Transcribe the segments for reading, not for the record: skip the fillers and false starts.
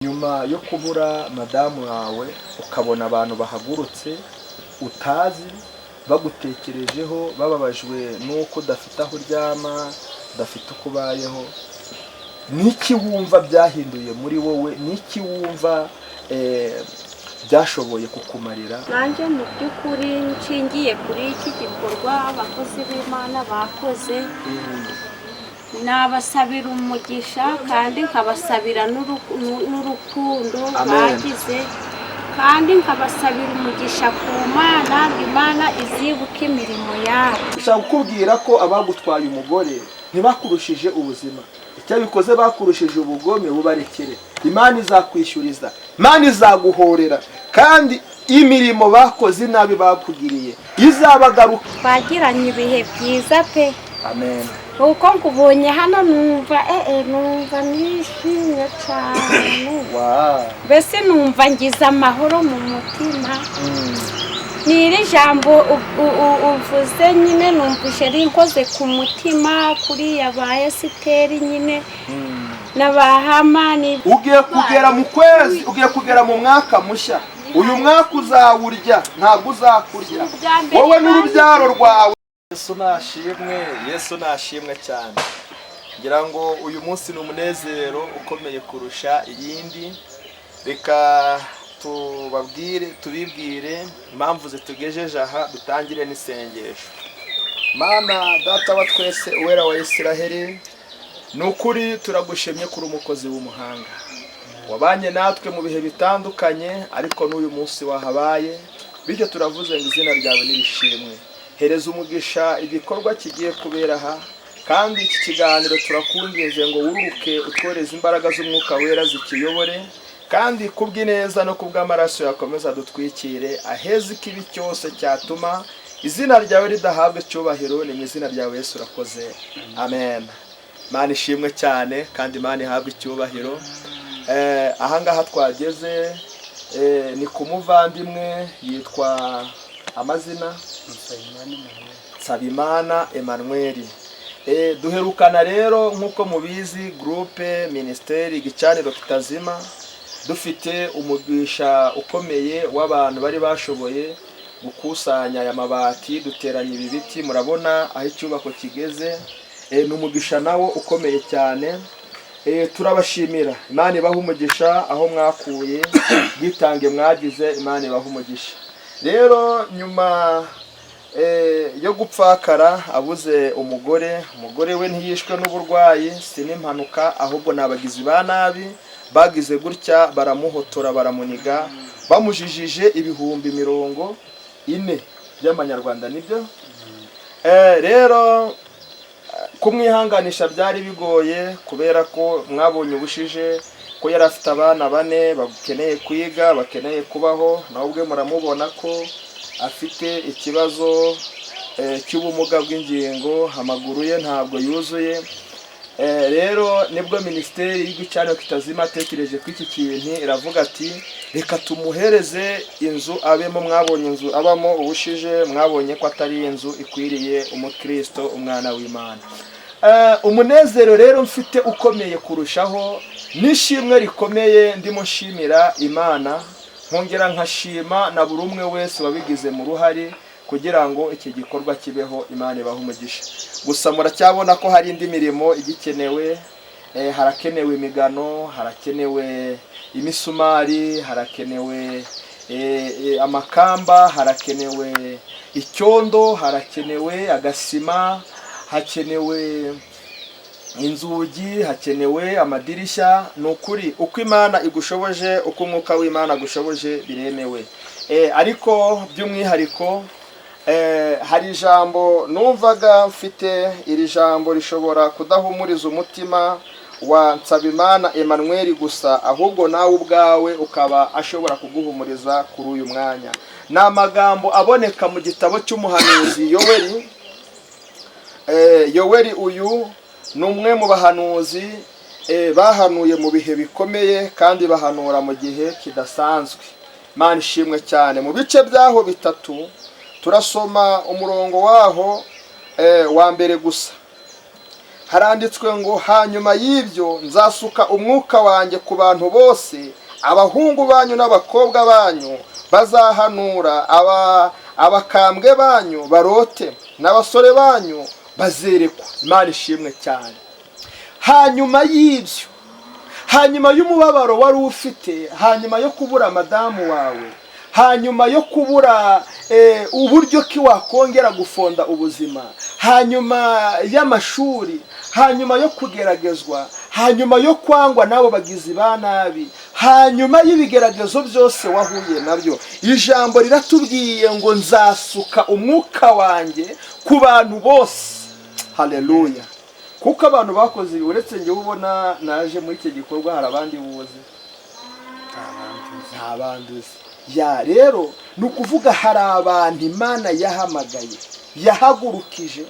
Nyuma yo kubura madamu wawe, ukabona abantu bahagurutse utazi bagutekerejeho, bababajwe n'uko udafite aho uryama, udafite uko ubayeho, niki wumva byahinduye muri wowe? Niki wumva byashoboye kukumarira? Nanjye mu by'ukuri, nshingiye kuri iki gikorwa abakozi b'Imana bakoze, nabasabira umugisha kandi nkabasabira n'urukundo Amen. bagize, kandi nkabasabira umugisha ku Mana, ngo Imana izibuke imirimo yabo. Ushaka kukubwira ko abagutwaye umugore ntibakurushije ubuzima. Icyabikoze bakurushije ubugome, bubarekere. Imana izakwishyuriza, Imana izaguhorera, kandi imirimo bakoze inabi bakugiriye izabagaruka. Twagiranye ibihe byiza pe. Amen. Uko nkubonye hano, numva numva nishimye cyane. Mbese numva ngize amahoro mu mutima. Ni iri jambo uvuze nyine, numvise rinkoze ku mutima, kuriya ba Esiteri nyine na ba Hamani. Ugiye kugera mu kwezi, ugiye kugera mu mwaka mushya. Uyu mwaka uzawurya, ntabwo uzakurya wowe n'urubyaro rwawe. Yesu nashimwe, Yesu nashimwe cyane. Ngira ngo uyu munsi ni umunezero ukomeye kurusha iyindi. Reka tubabwire, tubibwire impamvu zitugejeje aha, dutangire n'isengesho. Mana Data wa twese, Uwera wa Isiraheli, ni ukuri turagushimye kuri umukozi w'umuhanga wabanye natwe mu bihe bitandukanye, ariko n'uyu munsi wahabaye. Bityo turavuze ngo izina ryawe nirishimwe. Hereza umugisha igikorwa kigiye kubera aha, kandi iki kiganiro turakunginze ngo wururuke, utworeze imbaraga z'Umwuka Wera zikiyobore, kandi kubw'ineza no kubw'amaraso yakomeza dutwikire, aheze ikibi cyose cyatuma izina ryawe ridahabwa icyubahiro. Ni mu izina ryawe Yesu urakoze, amen. Imana ishimwe cyane kandi Imana ihabwe icyubahiro. Ahangaha twageze ni ku muvandimwe yitwa amazina Nsabimana Emmanuel. Duherukana rero, nk'uko mubizi, groupe minisiteri Igicaniro Kitazima, dufite umugisha ukomeye w'abantu bari bashoboye gukusanya aya mabati, duteranya ibi biti. Murabona aho icyubako kigeze. Ni umugisha nawo ukomeye cyane. Turabashimira, Imana ibaha umugisha aho mwakuye, bwitange mwagize, Imana ibaha umugisha. Rero nyuma yo gupfakara, abuze umugore, umugore we ntiyishwe n'uburwayi, si n'impanuka, ahubwo ni abagizi ba nabi bagize gutya baramuhotora, baramuniga, bamujijije 40,000 by'amanyarwanda. Nibyo. Rero kumwihanganisha byari bigoye, kubera ko mwabonye ubushije ko yari afite abana bane bakeneye kwiga, bakeneye kubaho. Nawe ubwe muramubona ko afite ikibazo cy'ubumuga bw'ingingo, amaguru ye ntabwo yuzuye. Rero nibwo minisiteri y'Igicaniro Kitazima atekereje ko iki kintu, iravuga ati: "Reka tumuhereze inzu abemo." Mwabonye inzu abamo ubushije, mwabonye ko atari inzu ikwiriye umukristo, umwana w'Imana. Umunezero rero mfite ukomeye kurushaho n'ishimwe rikomeye ndimo nshimira Imana, nkongera nkashima na buri umwe wese wabigize mu ruhare kugira ngo iki gikorwa kibeho. Imana ibahe umugisha. Gusa muracyabona ko hari indi mirimo igikenewe. Harakenewe imigano, harakenewe imisumari, harakenewe amakamba, harakenewe icyondo, harakenewe agasima, hakenewe inzugi, hakenewe amadirishya. Ni ukuri, uko Imana igushoboje, uko Umwuka w'Imana agushoboje, biremewe. Ariko by'umwihariko hari ijambo numvaga mfite. Iri jambo rishobora kudahumuriza umutima wa Nsabimana Emmanuel gusa, ahubwo nawe ubwawe ukaba ashobora kuguhumuriza kuri uyu mwanya. Ni amagambo aboneka mu gitabo cy'umuhanuzi Yoweri. Yoweri uyu ni umwe mu bahanuzi bahanuye mu bihe bikomeye kandi bahanura mu gihe kidasanzwe. Imana ishimwe cyane. Mu bice byaho bitatu, turasoma umurongo waho wa mbere gusa. Haranditswe ngo: "Hanyuma y'ibyo nzasuka umwuka wanjye ku bantu bose, abahungu banyu n'abakobwa banyu bazahanura, abakambwe banyu barote, n'abasore banyu bazerekwa." Imana ishimwe cyane. Hanyuma y'ibyo, hanyuma y'umubabaro wari ufite, hanyuma yo kubura madamu wawe, hanyuma yo kubura uburyo ki wakongera gufonda ubuzima, hanyuma y'amashuri, hanyuma yo kugeragezwa, hanyuma yo kwangwa n'abo bagizi ba nabi, hanyuma y'ibigeragezo byose wahuye nabyo, ijambo riratubwiye ngo: "Nzasuka umwuka wanjye ku bantu bose." Haleluya! Kuko abantu bakoze ibi, uretse njyewe ubona naje muri icyo gikorwa, hari abandi buzi? Nta bandi uzi. Ya rero, ni ukuvuga hari abantu Imana yahamagaye, yahagurukije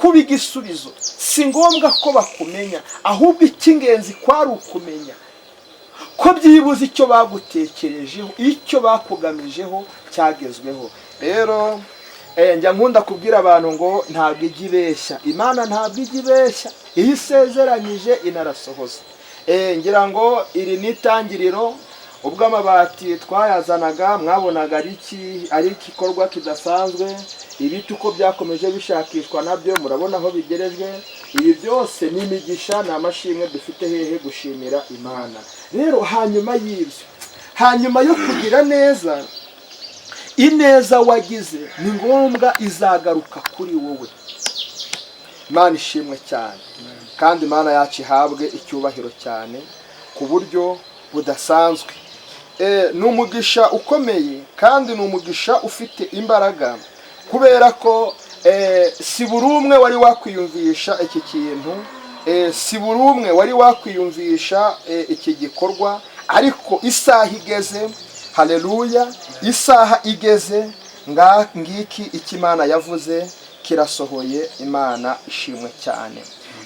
kuba igisubizo. Si ngombwa ko bakumenya, ahubwo icy'ingenzi kwari ukumenya ko byibuze icyo bagutekerejeho, icyo bakugamijeho cyagezweho. Rero njya nkunda kubwira abantu ngo ntabwo ijya ibeshya. Imana ntabwo ijya ibeshya, iyo isezeranyije inarasohoza. Ngira ngo iri ni itangiriro. Ubwo amabati twayazanaga, mwabonaga ari iki? Ari igikorwa kidasanzwe. Ibiti uko byakomeje bishakishwa, nabyo murabona aho bigerejwe. Ibi byose ni imigisha, ni amashimwe dufite hehe gushimira Imana. Rero hanyuma y'ibyo, hanyuma yo kugira neza, ineza wagize ni ngombwa izagaruka kuri wowe. Imana ishimwe cyane, kandi Imana yacu ihabwe icyubahiro cyane ku buryo budasanzwe. Ni umugisha ukomeye kandi ni umugisha ufite imbaraga, kubera ko si buri umwe wari wakwiyumvisha iki kintu, si buri umwe wari wakwiyumvisha iki gikorwa. Ariko isaha igeze, haleluya, isaha igeze, ngiki icyo Imana yavuze kirasohoye. Imana ishimwe cyane.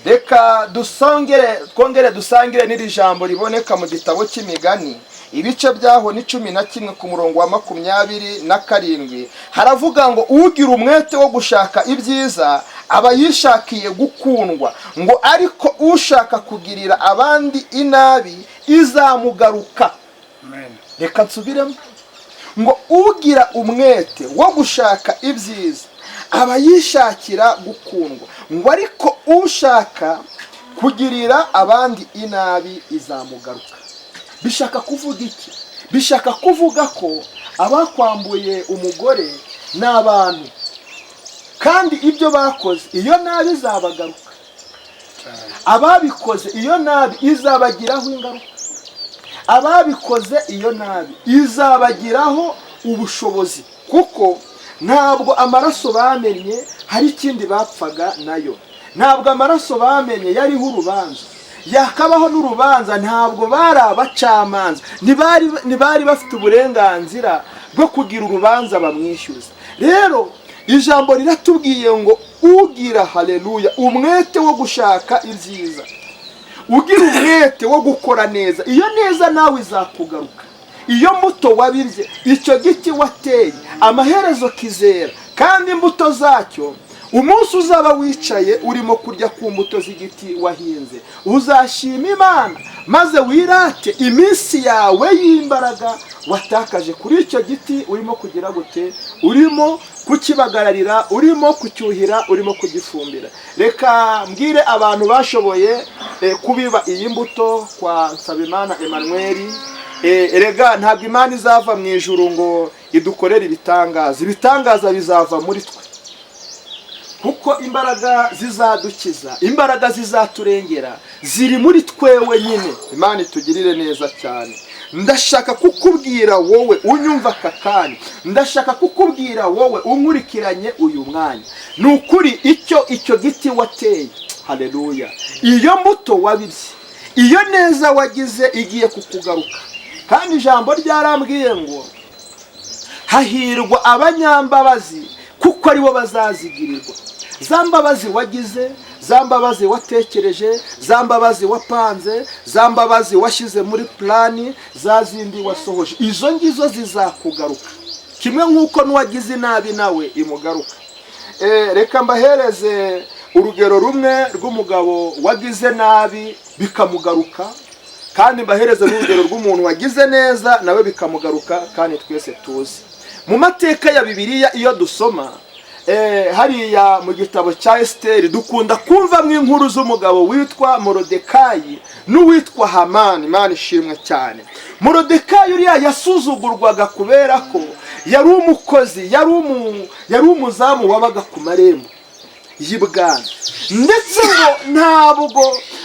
Reka dusongere, twongere dusangire n'iri jambo riboneka mu gitabo cy'Imigani, ibice byaho ni 11 ku murongo wa 27. Haravuga ngo: "Ugira umwete wo gushaka ibyiza aba yishakiye gukundwa," ngo "ariko ushaka kugirira abandi inabi izamugaruka." Amen. Reka nsubiremo ngo: "Ugira umwete wo gushaka ibyiza aba yishakira gukundwa," ngo "ariko ushaka kugirira abandi inabi izamugaruka." Bishaka kuvuga iki? Bishaka kuvuga ko abakwambuye umugore ni abantu, kandi ibyo bakoze, iyo nabi izabagaruka. Cyane. Ababikoze, iyo nabi izabagiraho ingaruka. Ababikoze, iyo nabi izabagiraho ubushobozi, kuko ntabwo amaraso bamennye hari ikindi bapfaga nayo. Ntabwo amaraso bamenye yariho urubanza, yakabaho n'urubanza. Ntabwo bari abacamanza, ntibari bafite uburenganzira bwo kugira urubanza bamwishyuza. Rero ijambo riratubwiye ngo: ugira, haleluya, umwete wo gushaka ibyiza, ugira umwete wo gukora neza, iyo neza nawe izakugaruka. Iyo mbuto wabibye, icyo giti wateye, amaherezo kizera, kandi imbuto zacyo, umunsi uzaba wicaye urimo kurya ku mbuto z'igiti wahinze, uzashima Imana maze wirate iminsi yawe y'imbaraga watakaje kuri icyo giti urimo kugira gute? Urimo kukibagararira, urimo kucyuhira, urimo kugifumbira. Reka mbwire abantu bashoboye kubiba iyi mbuto kwa Nsabimana Emmanuel. Erega ntabwo Imana izava mu ijuru ngo idukorere ibitangaza. Ibitangaza bizava muri twe, kuko imbaraga zizadukiza, imbaraga zizaturengera ziri muri twewe nyine. Imana itugirire neza cyane. Ndashaka kukubwira wowe unyumva aka kanya, ndashaka kukubwira wowe unkurikiranye uyu mwanya, ni ukuri icyo giti wateye, haleluya, iyo mbuto wabibye, iyo neza wagize igiye kukugaruka. Kandi ijambo ryarambwiye ngo: "Hahirwa abanyambabazi, kuko aribo bazazigirirwa." Za mbabazi wagize, za mbabazi watekereje, za mbabazi wapanze, za mbabazi washyize muri plan, za zindi wasohoje, izo ngizo zizakugaruka, kimwe nk'uko n'uwagize inabi nawe imugaruka. Reka mbahereze Urugero rumwe rw'umugabo wagize nabi bikamugaruka, kandi mbahereze n'urugero rw'umuntu wagize neza nawe bikamugaruka, kandi twese tuzi mu mateka ya Bibiliya. Iyo dusoma hariya mu gitabo cya Esiteri, dukunda kumvamo inkuru z'umugabo witwa Morodekayi n'uwitwa Hamani. Imana ishimwe cyane. Morodekayi uriya yasuzugurwaga kubera ko yari umukozi, yari umuzamu wabaga ku marembo y'ibwami. Ndetse ngo ntabwo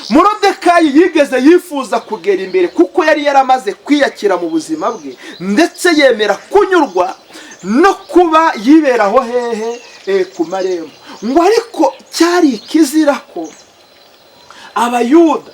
Morodekayi yigeze yifuza kugera imbere, kuko yari yaramaze kwiyakira mu buzima bwe, ndetse yemera kunyurwa no kuba yiberaho hehe? Ku marembo. Ngo ariko cyari ikizira ko Abayuda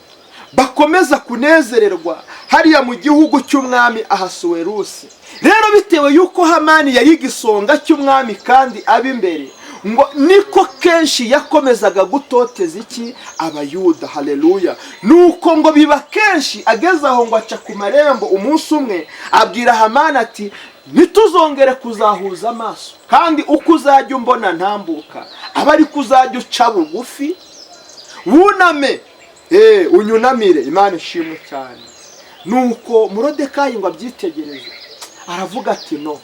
bakomeza kunezererwa hariya mu gihugu cy'umwami Ahasuwerusi. Rero bitewe y'uko Hamani yari igisonga cy'umwami kandi aba imbere, ngo niko kenshi yakomezaga gutoteza iki? Abayuda. Haleluya! Nuko ngo biba kenshi, ageze aho ngo aca ku marembo umunsi umwe, abwira Hamani ati: "Ntituzongere kuzahuza amaso, kandi uko uzajya umbona ntambuka aba ariko uzajya uca bugufi, wuname, unyunamire." Imana ishimwe cyane. Nuko Murodekayi ngo abyitegereze, aravuga ati: "No,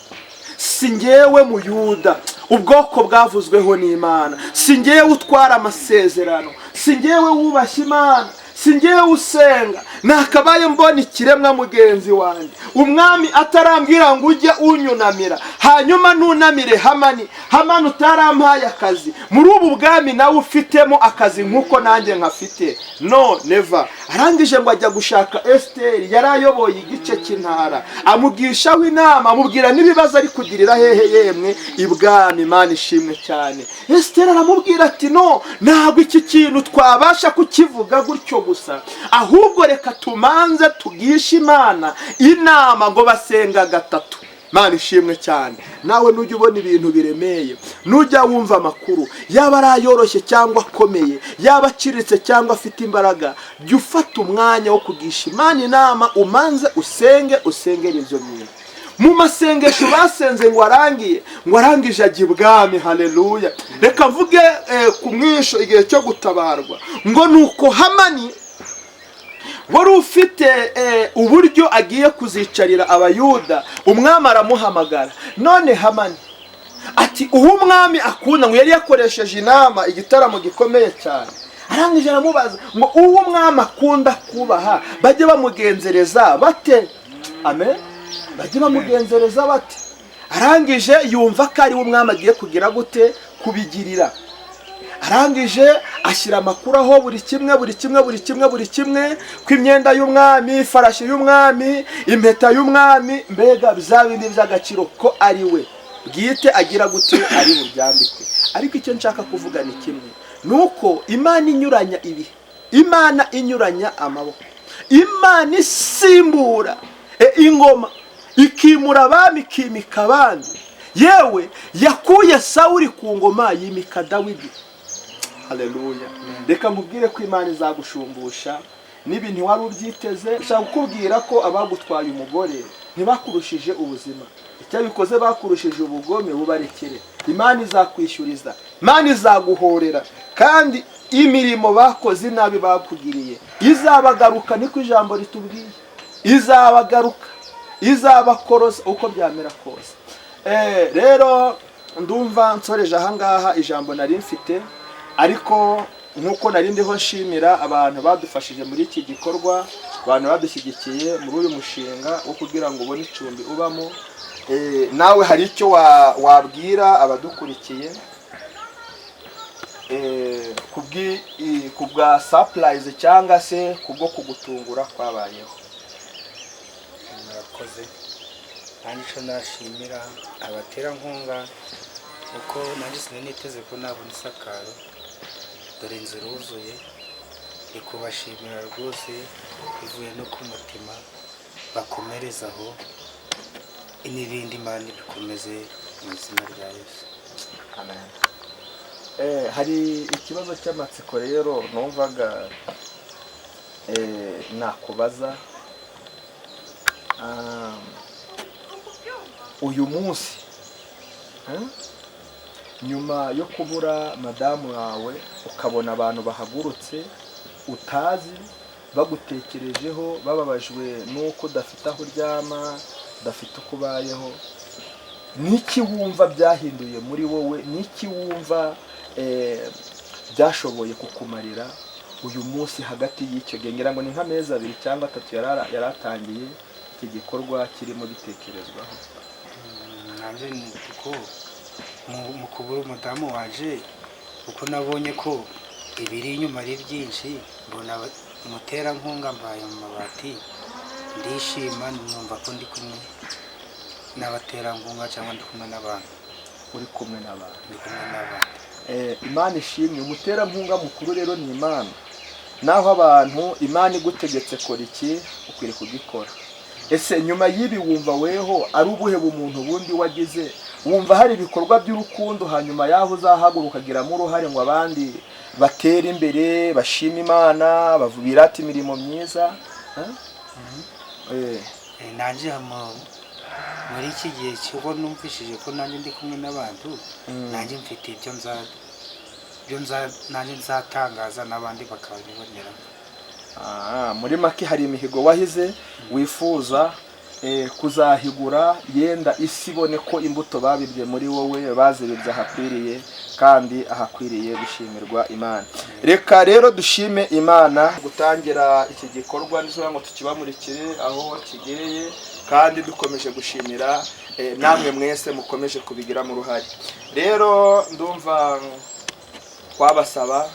si ngewe Muyuda, ubwoko bwavuzweho n'Imana, si ngewe utwara amasezerano, si ngewe wubashye Imana, si ngewe usenga, nakabaye mbona ikiremwa mugenzi wanjye, umwami atarambwira ngo ujye unyunamira, hanyuma nunamire Hamani? Hamani utarampaye akazi muri ubu bwami, nawe ufitemo akazi nk'uko nanjye nkafite? No, never." Arangije ngo ajya gushaka Esiteri, yari ayoboye igice cy'intara, amugishaho inama, amubwira n'ibibazo ari kugirira hehe yemwe? Ibwami. Imana ishimwe cyane. Esiteri aramubwira ati: "No, ntabwo iki kintu twabasha kukivuga gutyo gusa, ahubwo reka tumanze tugishe Imana inama." Ngo basenga gatatu. Imana ishimwe cyane. Nawe nujya ubona ibintu biremeye, nujya wumva amakuru, yaba ari ayoroshye cyangwa akomeye, yaba aciriritse cyangwa afite imbaraga, jya ufata umwanya wo kugisha Imana inama, umanze usenge, usengere ibyo bintu. Mu masengesho basenze, ngo arangiye, ngo arangije ajya ibwami. Haleluya! Reka mvuge ku mwisho, igihe cyo gutabarwa. Ngo nuko Hamani wari ufite uburyo agiye kuzicarira Abayuda, umwami aramuhamagara. None Hamani ati: "Uwo umwami akunda." Ngo yari yakoresheje inama, igitaramo gikomeye cyane. Arangije aramubaza ngo: "Uwo umwami akunda kubaha bajye bamugenzereza bate?" Amen. Bajye bamugenzereza bate? Arangije yumva ko ari we umwami agiye kugira gute? Kubigirira. Arangije ashyira amakuru aho buri kimwe, buri kimwe, buri kimwe, buri kimwe, ko imyenda y'umwami, ifarashi y'umwami, impeta y'umwami, mbega bya bindi by'agaciro, ko ari we bwite agira gute? Ari buryambikwe. Ariko icyo nshaka kuvuga ni kimwe, ni uko Imana inyuranya ibihe, Imana inyuranya amaboko, Imana isimbura ingoma, ikimura abami, ikimika abandi. Yewe, yakuye Sawuri ku ngoma, yimika Dawidi. Haleluya! Reka nkubwire ko Imana izagushumbusha n'ibintu wari ubyiteze. Nshaka kukubwira ko abagutwaye umugore ntibakurushije ubuzima, icyo bikoze bakurushije ubugome, bubarekere. Imana izakwishyuriza, Imana izaguhorera, kandi imirimo bakoze inabi bakugiriye izabagaruka. Niko ijambo ritubwiye, izabagaruka, izabakoroza uko byamera kose. Rero ndumva nsoreje ahangaha ijambo nari mfite, ariko nk'uko nari ndiho nshimira abantu badufashije muri iki gikorwa, abantu badushyigikiye muri uyu mushinga wo kugira ngo ubone icumbi ubamo. Nawe hari icyo wabwira abadukurikiye ku bwa surprise cyangwa se kubwo kugutungura kwabayeho? Murakoze. Nanjye icyo nashimira abaterankunga, kuko nanjye sinari niteze ko nabona isakaro, dore inzu iruzuye. Ndi kubashimira rwose bivuye no ku mutima. Bakomereze aho, n'ibindi Imana bikomeze mu izina rya Yesu. Amen. Hari ikibazo cy'amatsiko rero numvaga nakubaza. Uyu munsi, Nyuma yo kubura madamu wawe, ukabona abantu bahagurutse utazi bagutekerejeho, bababajwe n'uko udafite aho uryama, udafite uko ubayeho, niki wumva byahinduye muri wowe? Niki wumva byashoboye kukumarira uyu munsi hagati y'icyo gihe? Ngira ngo ni nk'amezi 2 cyangwa 3 yari atangiye iki gikorwa kirimo gitekerezwaho. Nanjye ni kuko mu kubura umudamu wanje, kuko nabonye ko ibiri inyuma ari byinshi, mbona umuterankunga mbaye mu mabati, ndishima, numva ko ndi kumwe n'abaterankunga cyangwa ndi kumwe n'abantu. Uri kumwe n'abantu. Ndi kumwe n'abantu. Imana ishimwe. Umuterankunga mukuru rero ni Imana, naho abantu, Imana igutegetse kora iki, ukwiriye kugikora. Ese nyuma y'ibi wumva weho ari ubuhe bumuntu bundi wagize? Wumva hari ibikorwa by'urukundo hanyuma yaho uzahaguruka ukagiramo uruhare ngo abandi batere imbere, bashime Imana, birate imirimo myiza? Nanjye muri iki gihe cy'uko numvishije ko nanjye ndi kumwe n'abantu, nanjye mfite ibyo nza nanjye nzatangaza n'abandi bakabibonera. Muri make hari imihigo wahize wifuza kuzahigura, yenda isi ibone ko imbuto babibye muri wowe bazibibye ahakwiriye, kandi ahakwiriye gushimirwa Imana. Reka rero dushime Imana gutangira iki gikorwa nizo ngo tukibamurikire aho kigereye, kandi dukomeje gushimira namwe mwese mukomeje kubigiramo uruhare. Rero ndumva twabasaba,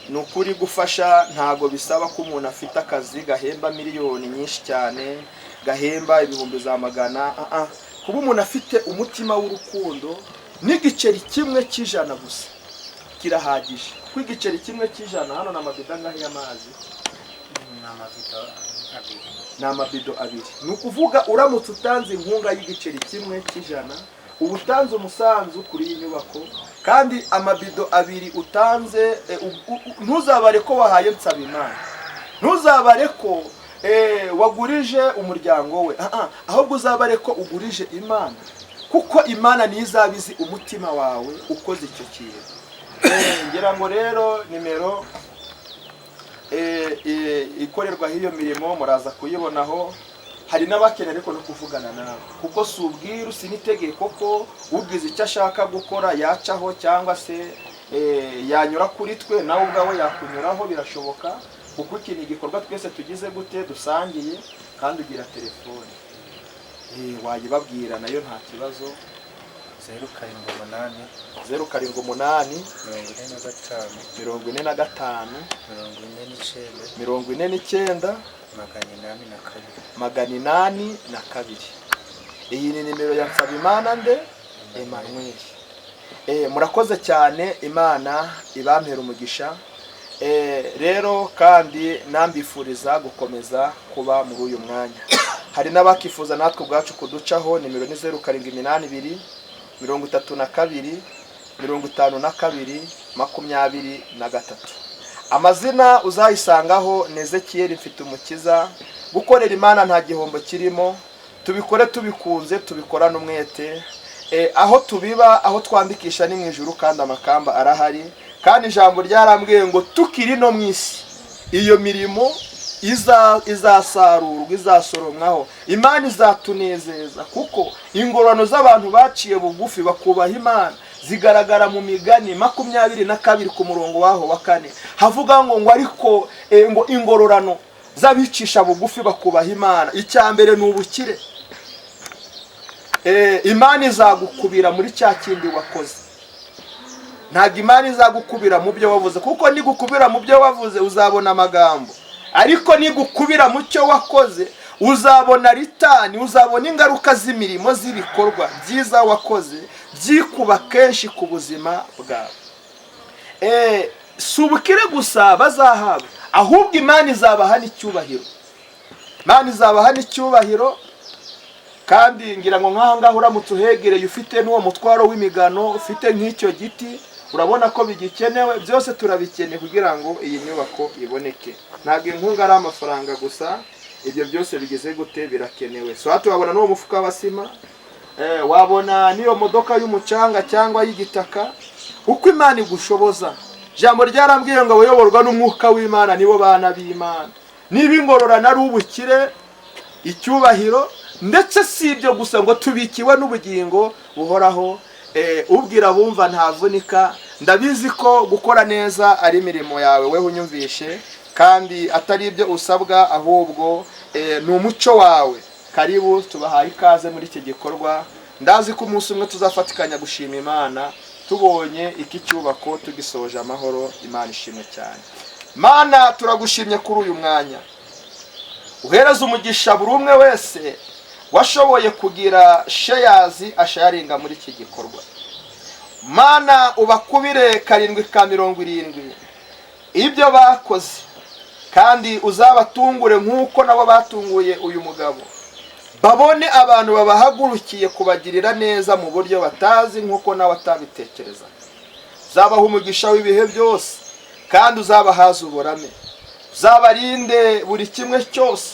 ni ukuri gufasha ntago bisaba ko umuntu afite akazi gahemba miliyoni nyinshi cyane, gahemba ibihumbi za magana. Kuba umuntu afite umutima w'urukundo n'igiceri kimwe cy'ijana gusa kirahagije. Kuko igiceri kimwe cy'ijana hano ni amabido angahe y'amazi? Ni amabido 2. Ni amabido 2. Ni ukuvuga uramutse utanze inkunga y'igiceri kimwe cy'ijana, uba utanze umusanzu kuri iyi nyubako. Kandi amabido 2 utanze, ntuzabare ko wahaye Nsabimana, ntuzabare ko wagurije umuryango we, ahubwo uzabare ko ugurije Imana, kuko Imana niyo izaba izi umutima wawe ukoze icyo kintu. Ngira ngo rero nimero ikorerwaho iyo mirimo muraza kuyibonaho. Hari n'abakeneye ariko no kuvugana nawe, kuko si ubwiru, si n'itegeko ko ubwiza icyo ashaka gukora yacaho cyangwa se yanyura kuri twe, nawe ubwawe yakunyuraho, birashoboka, kuko iki ni igikorwa twese tugize gute dusangiye. Kandi ugira telefone, wayibabwira nayo nta kibazo. 078. 078. 45. 45. 49. 49. 802. 802. Iyi ni nimero ya Nsabimana nde Emmanuel. Murakoze cyane, Imana ibampera umugisha. Rero kandi nambifuriza gukomeza kuba muri uyu mwanya. Hari n'abakifuza natwe ubwacu kuducaho, nimero ni 0782 32 52 23. Amazina uzayisangaho ni Ezekiel Mfitumukiza. Gukorera Imana nta gihombo kirimo, tubikore tubikunze, tubikorane umwete. Aho tubiba, aho twandikisha ni mu ijuru, kandi amakamba arahari. Kandi ijambo ryarambwiye ngo tukiri no mu isi iyo mirimo izasarurwa, izasoromwaho, Imana izatunezeza, kuko ingororano z'abantu baciye bugufi bakubaha Imana zigaragara mu Migani 22 ku murongo waho wa 4, havuga ngo ariko ngo ingororano z'abicisha bugufi bakubaha Imana, icya mbere ni ubukire. Imana izagukubira muri cya kindi wakoze. Ntabwo Imana izagukubira mu byo wavuze, kuko nigukubira mu byo wavuze uzabona amagambo, ariko nigukubira mu cyo wakoze uzabona ritani, uzabona ingaruka z'imirimo z'ibikorwa byiza wakoze byikuba kenshi ku buzima bwawe. Si ubukire gusa bazahabwa, ahubwo Imana izabaha n'icyubahiro. Imana izabaha n'icyubahiro. Kandi ngira ngo nk'aha ngaha uramutse uhegereye ufite n'uwo mutwaro w'imigano, ufite nk'icyo giti, urabona ko bigikenewe, byose turabikeneye kugira ngo iyi nyubako iboneke. Ntabwo inkunga ari amafaranga gusa, ibyo byose bigeze gute birakenewe. So tubabona n'uwo mufuka wa sima. Wabona n'iyo modoka y'umucanga cyangwa y'igitaka, uko Imana igushoboza. Ijambo ryarambwiye ngo abayoborwa n'umwuka w'Imana nibo bana b'Imana. Niba ingororano ari ubukire, icyubahiro, ndetse si ibyo gusa, ngo tubikiwe n'ubugingo buhoraho. Ubwira bumva ntavunika. Ndabizi ko gukora neza ari imirimo yawe, weho unyumvishe, kandi atari ibyo usabwa, ahubwo ni umuco wawe. Karibu, tubahaye ikaze muri iki gikorwa. Ndazi ko umunsi umwe tuzafatikanya gushima Imana tubonye iki cyubako tugisoje amahoro. Imana ishimwe cyane. Mana, turagushimye kuri uyu mwanya. Uhereze umugisha buri umwe wese washoboye kugira shares, asharinga muri iki gikorwa. Mana, ubakubire karindwi ka 70 ibyo bakoze, kandi uzabatungure nk'uko nabo batunguye uyu mugabo, babone abantu babahagurukiye kubagirira neza mu buryo batazi, nk'uko nawe atabitekereza. Uzabaha umugisha w'ibihe byose, kandi uzabahaza uburame, uzabarinde buri kimwe cyose,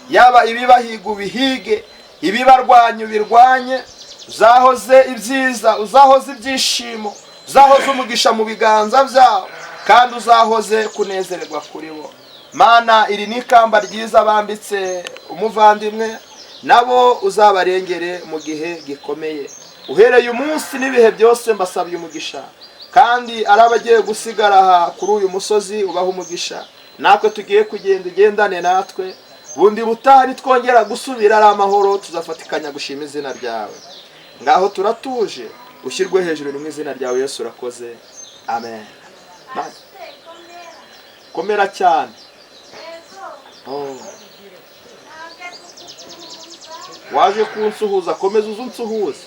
yaba ibibahiga ubihige, ibibarwanya ubirwanye. Uzahoze ibyiza, uzahoze ibyishimo, uzahoze umugisha mu biganza byabo, kandi uzahoze kunezererwa kuri bo. Mana, iri ni ikamba ryiza bambitse umuvandimwe. Nabo uzabarengere mu gihe gikomeye, uhereye umunsi n'ibihe byose. Mbasabiye umugisha, kandi ari abagiye gusigara aha kuri uyu musozi, ubaha umugisha. Natwe tugiye kugenda, ugendane natwe. Bundi butaha nitwongera gusubira ari amahoro, tuzafatikanya gushima izina ryawe. Ngaho turatuje, ushyirwe hejuru mu izina ryawe Yesu. Urakoze, amen. Komera cyane. Oh. Waje kunsuhuza, komeza uze unsuhuze.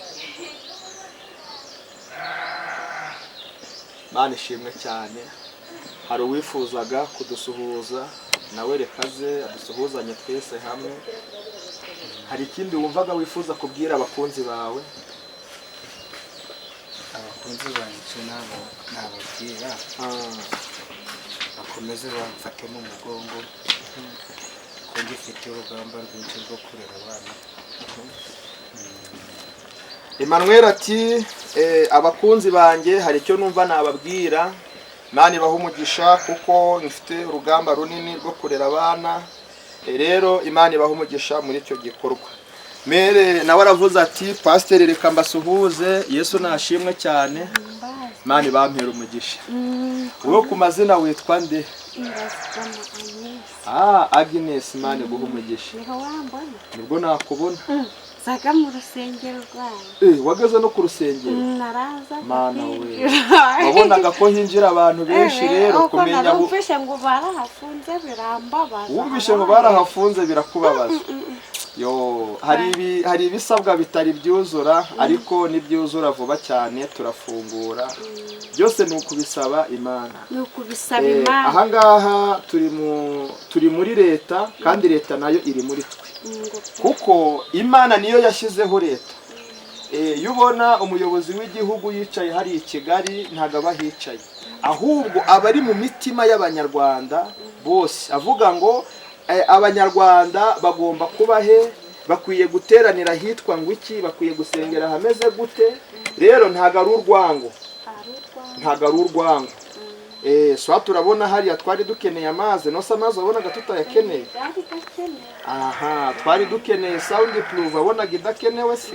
Mana ishimwe cyane. Hari uwifuzaga kudusuhuza, nawe reka aze adusuhuzanye twese hamwe. Hari ikindi wumvaga wifuza kubwira abakunzi bawe? Abakunzi banjye, icyo nababwira, bakomeze bamfate mu mugongo, ko ngifite urugamba rwinshi rwo kurera abana. Emmanuel ati abakunzi banjye, hari icyo numva nababwira. Imana ibaha umugisha kuko mfite urugamba runini rwo kurera abana. Rero Imana ibaha umugisha muri icyo gikorwa. Mere nawe aravuze ati: "Pasiteri, reka mbasuhuze. Yesu nashimwe cyane." Imana ibampera umugisha. Wowe ku mazina witwa nde? Irazigama Agnes. Ah, Agnes, Imana iguha umugisha. Niho wambona? Nibwo nakubona. Zaga mu rusengero rwayo. Wageze no ku rusengero? Naraza. Mana we, wabonaga ko hinjira abantu benshi rero kumenya Narumvishe ngo barahafunze, birambabaza. Wumvishe ngo barahafunze birakubabaza. Yo, hari ibisabwa bitari byuzura, ariko nibyuzura vuba cyane turafungura. Byose ni ukubisaba Imana. Ni ukubisaba Imana. Ahangaha turi muri leta, kandi leta nayo iri muri twe, kuko Imana niyo yashyizeho leta. Iyo ubona umuyobozi w'igihugu yicaye hariya i Kigali, ntabwo aba ahicaye, ahubwo aba ari mu mitima y'Abanyarwanda bose, avuga ngo Abanyarwanda bagomba kuba he, bakwiye guteranira ahitwa ngo iki, bakwiye gusengera ahameze gute. Rero ntabwo ari urwango, ntabwo ari urwango. Swa turabona hariya twari dukeneye amazi, nose amazi wabonaga tutayakeneye? Byari gakenewe. Aha twari dukeneye sound proof, wabonaga idakenewe se?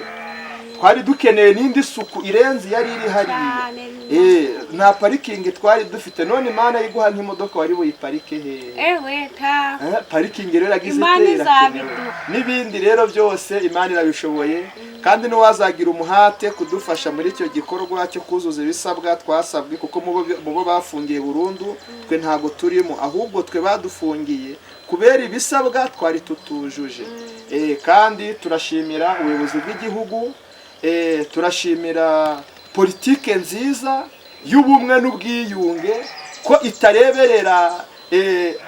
Twari dukeneye n'indi suku irenze yari iri hariya. Cyane. Nta parking twari dufite. None Imana iguha nk'imodoka, wari buyiparike hehe? Ewe ta. Parking rero yagize Imana ite, irakenewe. izabiduha. N'ibindi rero byose Imana irabishoboye, kandi n'uwazagira umuhate kudufasha muri icyo gikorwa cyo kuzuza ibisabwa twasabwe, kuko mu bo bafungiye burundu twe ntabwo turimo, ahubwo twe badufungiye kubera ibisabwa twari tutujuje. Kandi turashimira ubuyobozi bw'igihugu, turashimira politike nziza y'ubumwe n'ubwiyunge, ko itareberera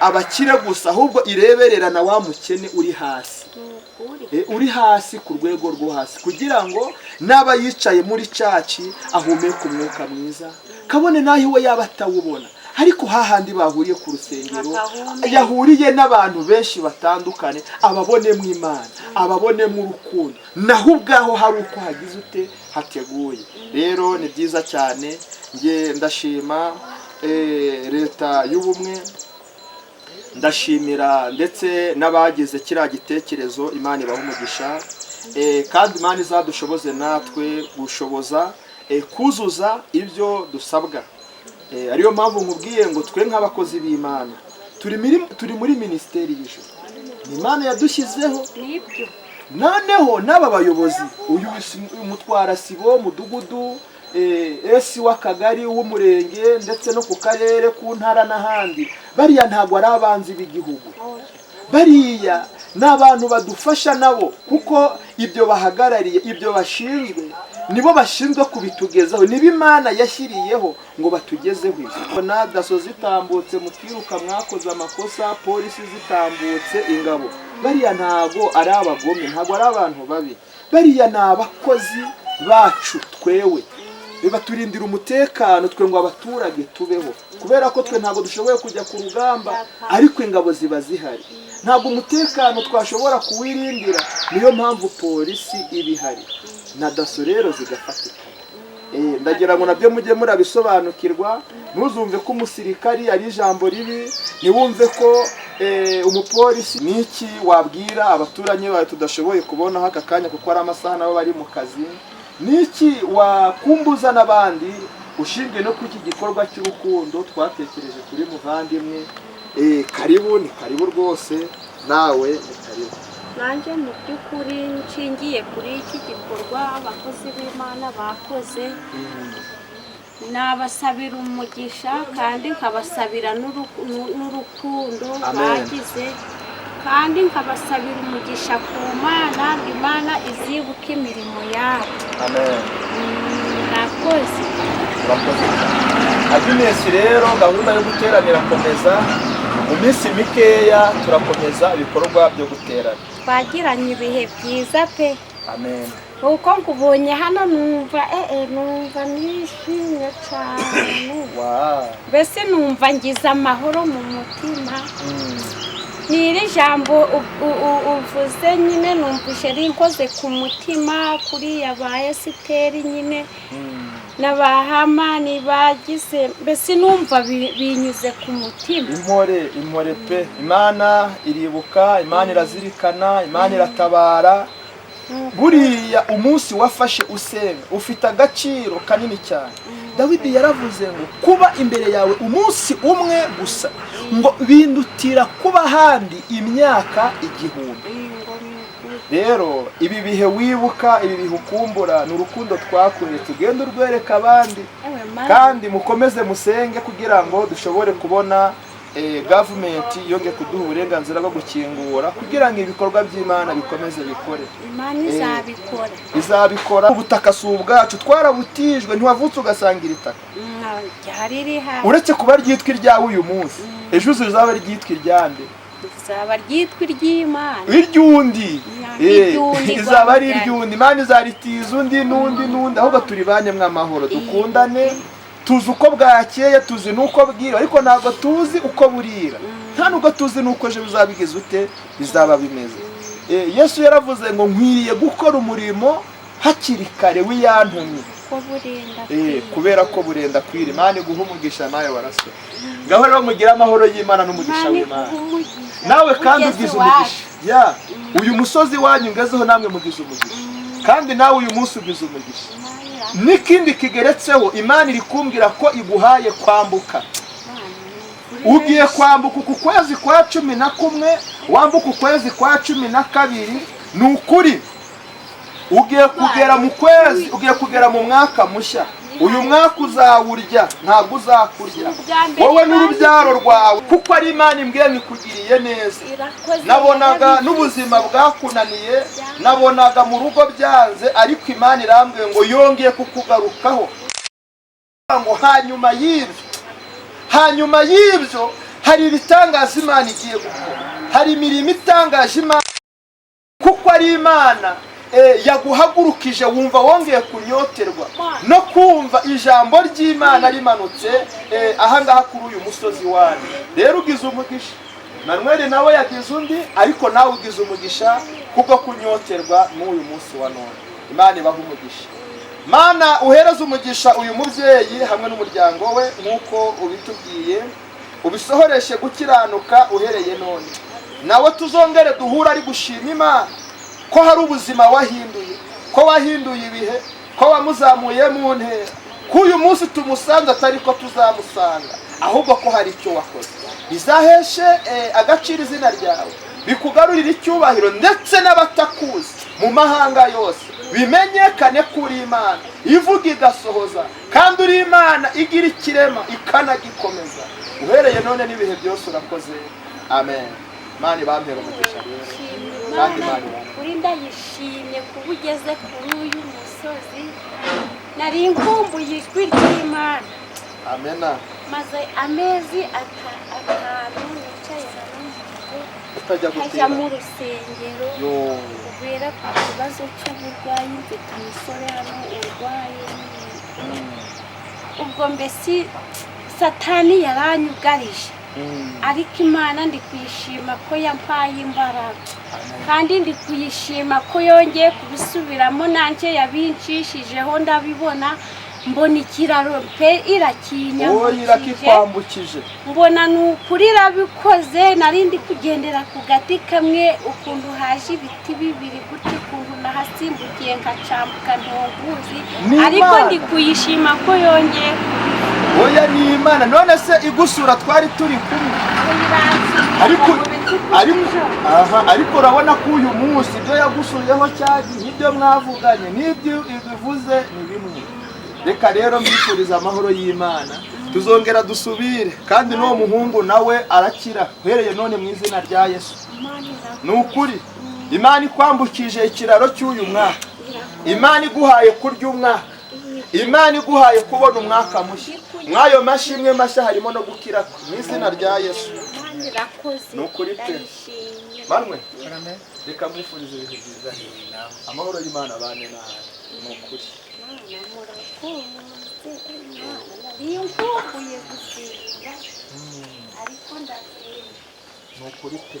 abakire gusa, ahubwo ireberera na wa mukene uri hasi. Ni ukuri. Uri hasi ku rwego rwo hasi, kugira ngo n'aba yicaye muri church ahumeke umwuka mwiza, kabone n'aho iwe yaba atawubona. Ariko hahandi bahuriye ku rusengero, Akabumwe. yahuriye n'abantu benshi batandukanye, ababonemo Imana, ababonemo urukundo, naho ubwaho hari uko hagize ute hateguye. Rero ni byiza cyane. Nge ndashima Leta y'Ubumwe, ndashimira ndetse n'abagize kiriya gitekerezo. Imana ibaha umugisha. Kandi Imana izadushoboze natwe gushoboza kuzuza ibyo dusabwa. Ariyo mpamvu nkubwiye ngo twe nk'abakozi b'Imana turi muri minisiteri y'ijuru, ni Imana yadushyizeho. Nibyo. Noneho n'aba bayobozi, uyu umutwarasibo mudugudu, esi w'akagari, w'umurenge, ndetse no ku karere, ku ntara n'ahandi, bariya ntabwo ari abanzi b'igihugu. Bariya ni abantu badufasha nabo, kuko ibyo bahagarariye, ibyo bashinzwe, nibo bashinzwe kubitugezaho, nibo Imana yashyiriyeho ngo batugezeho ibyo. Na DASSO zitambutse mukiruka, mwakoze amakosa. Polisi zitambutse, ingabo, bariya ntago ari abagome, ntago ari abantu babi. Bariya ni abakozi bacu twewe, baturindira umutekano twe ngo abaturage tubeho, kubera ko twe ntabwo dushoboye kujya ku rugamba, ariko ingabo ziba zihari. Ntabwo umutekano twashobora kuwirindira, niyo mpamvu polisi iba ihari na DASSO rero zigafatika. Ndagira ngo nabyo mujye murabisobanukirwa. Ntuzumve ko umusirikari ari ijambo ribi, ntiwumve ko umupolisi. Niki wabwira abaturanyi bawe tudashoboye kubonaho aka kanya, kuko ari amasaha nabo bari mu kazi? Niki wakumbuza n'abandi ushingiye no kuri iki gikorwa cy'urukundo twatekereje kuri muvandimwe? Karibu, ni karibu rwose, nawe ni karibu. Nanjye mu by'ukuri nshingiye kuri iki gikorwa abakozi b'Imana bakoze, nabasabira umugisha kandi nkabasabira n'urukundo Amen. bagize, kandi nkabasabira umugisha ku Mana, ngo Imana izibuke imirimo yabo. Amen. Murakoze. Urakoze cyane, Agnes. Rero gahunda yo guterana irakomeza. Mu minsi mikeya turakomeza ibikorwa byo guterana. Twagiranye ibihe byiza pe. Amen. Uko nkubonye hano numva numva nishimye cyane. Mbese numva ngize amahoro mu mutima. Ni iri jambo uvuze nyine numvise rinkoze ku mutima, kuriya ba Esiteri nyine n'abahamani bagize, mbese numva binyuze ku mutima. Impore, impore pe. Imana iribuka, Imana irazirikana, Imana iratabara. Buriya umunsi wafashe usenga ufite agaciro kanini cyane. Dawidi yaravuze ngo kuba imbere yawe umunsi umwe gusa ngo bindutira kuba ahandi imyaka 1000. Ngo ni ukuri. Rero ibi bihe wibuka, ibi bihe ukumbura, ni urukundo twakoreye. Tugende urwereka abandi. Ewe Mana. Kandi mukomeze musenge kugira ngo dushobore kubona gavumenti yongeye kuduha uburenganzira bwo gukingura, kugira ngo ibikorwa by'Imana bikomeze bikore. Imana izabikora. Izabikora. Ubutaka si ubwacu, twarabutijwe. Ntiwavutse ugasanga iri taka. Ryari rihari. Uretse kuba ryitwa iryawe uyu munsi, ejo rizaba ryitwa iryande? Rizaba ryitwa iry'Imana. Iry'undi. Iry'undi. Izaba ari rwamugari. Iry'undi. Imana izaritiza undi n'undi n'undi. Ahubwo turibanyemo amahoro, dukundane. Tuzi uko bwakeye, tuzi n'uko bwira, ariko ntabwo tuzi uko burira, nta nubwo tuzi n'uko ejo bizaba bigeze ute, bizaba bimeze. Yesu yaravuze ngo nkwiriye gukora umurimo hakiri kare w'iyantumye Ko burenda. kwira. Kubera ko burenda kwira. Imana iguha umugisha. Nawe waraswe. Ngaho rero mugire amahoro y'Imana n'umugisha Imana w'Imana. iguhe umugisha. Nawe kandi Ugeze ugize iwacu. umugisha. Ya, uyu musozi wanyu ngezeho, namwe mugize umugisha, kandi nawe uyu munsi ugize umugisha. Imana ira- N'ikindi kigeretseho, Imana iri kumbwira ko iguhaye kwambuka. Imana ni ukuri. Ugiye kwambuka uku kwezi kwa 11, wambuka ukwezi kwa 12. Ni ukuri ugiye kugera mu kwezi, ugiye kugera mu mwaka mushya. Uyu mwaka uzawurya, ntabwo uzakurya, Ubwa mbere wowe n'urubyaro rwawe, kuko ari Imana imbwiye ngo ikugiriye neza. Irakoze. Nabonaga n'ubuzima bwakunaniye, nabonaga mu rugo byanze, ariko Imana irambwiye ngo yongeye kukugarukaho, ngo hanyuma y'ibyo hari ibitangaza Imana igiye gukora, hari imirimo itangaje Imana, kuko ari Imana. Yaguhagurukije wumva wongeye kunyoterwa no kumva ijambo ry'Imana rimanutse ahangaha kuri uyu musozi wanyu. Rero ugize umugisha, Manuel nawe yagize undi, ariko nawe ugize umugisha kubwo kunyoterwa n'uyu munsi wa none. Imana ibahe umugisha. Mana, uhereze umugisha uyu mubyeyi hamwe n'umuryango we nk'uko ubitubwiye, ubisohoreshe gukiranuka uhereye none. Nawe tuzongere duhura ari gushima Imana ko hari ubuzima wahinduye, ko wahinduye ibihe, ko wamuzamuye mu ntera, ko uyu munsi tumusanze atari ko tuzamusanga, ahubwo ko hari icyo wakoze. Bizaheshe agaciro izina ryawe, bikugarurire icyubahiro, ndetse n'abatakuzi mu mahanga yose bimenyekane ko uri Imana ivuga igasohoza, kandi uri Imana igira ikirema ikanagikomeza. Uhereye none n'ibihe byose urakoze. Amen. Imana ibampere umugisha rero. Kandi Imana Imana ibampere. Uri ndayishimye kuba ugeze kuri uyu musozi. Nari nkumbuye ijwi ry'Imana. Amena. Maze amezi 5 nicaye hano mu rugo, utajya nkajya gutera mu rusengero yo kubera ku kibazo cy'uburwayi. Mfite umusore hano urwaye, ubwo mbese Satani yaranyugarije, ariko Imana ndi kuyishima ko yampaye imbaraga, kandi ndi kuyishima ko yongeye kubisubiramo, nanjye yabinshishijeho ndabibona, mbona ikiraro pe oya irakinyambukije, irakikwambukije, mbona ni ukuri irabikoze. Nari ndi kugendera ku gati kamwe, ukuntu haje ibiti bibiri gutya, ukuntu nahasimbukiye nkacambuka ntunguzi, Ni ariko Imana. ndi kuyishima ko yongeye. Oya, ni Imana. None se igusura twari turi kumwe, ariko ariko aha, ariko urabona ko uyu munsi ibyo yagusuyeho cyagihe, ibyo mwavuganye n'ibyo ibivuze ni bimwe. Reka rero mbifuriza amahoro y'Imana, tuzongera dusubire, kandi n'uwo muhungu nawe arakira uhereye none mu izina rya Yesu. Ni ukuri Imana ikwambukije ikiraro cy'uyu mwaka, Imana iguhaye kurya umwaka, Imana iguhaye kubona umwaka mushya. Mw'ayo mashimwe mashya harimo no gukira mu izina rya Yesu. Imana irakoze. Ni ukuri pe. Ndayishimye. Manwe, Karame. reka mwifurize ibihe byiza, amahoro y'Imana abane nawe. Ni ukuri. Imana murakoze. Imana nari nkumbuye gusenga, ariko ndasenga. Ni ukuri pe.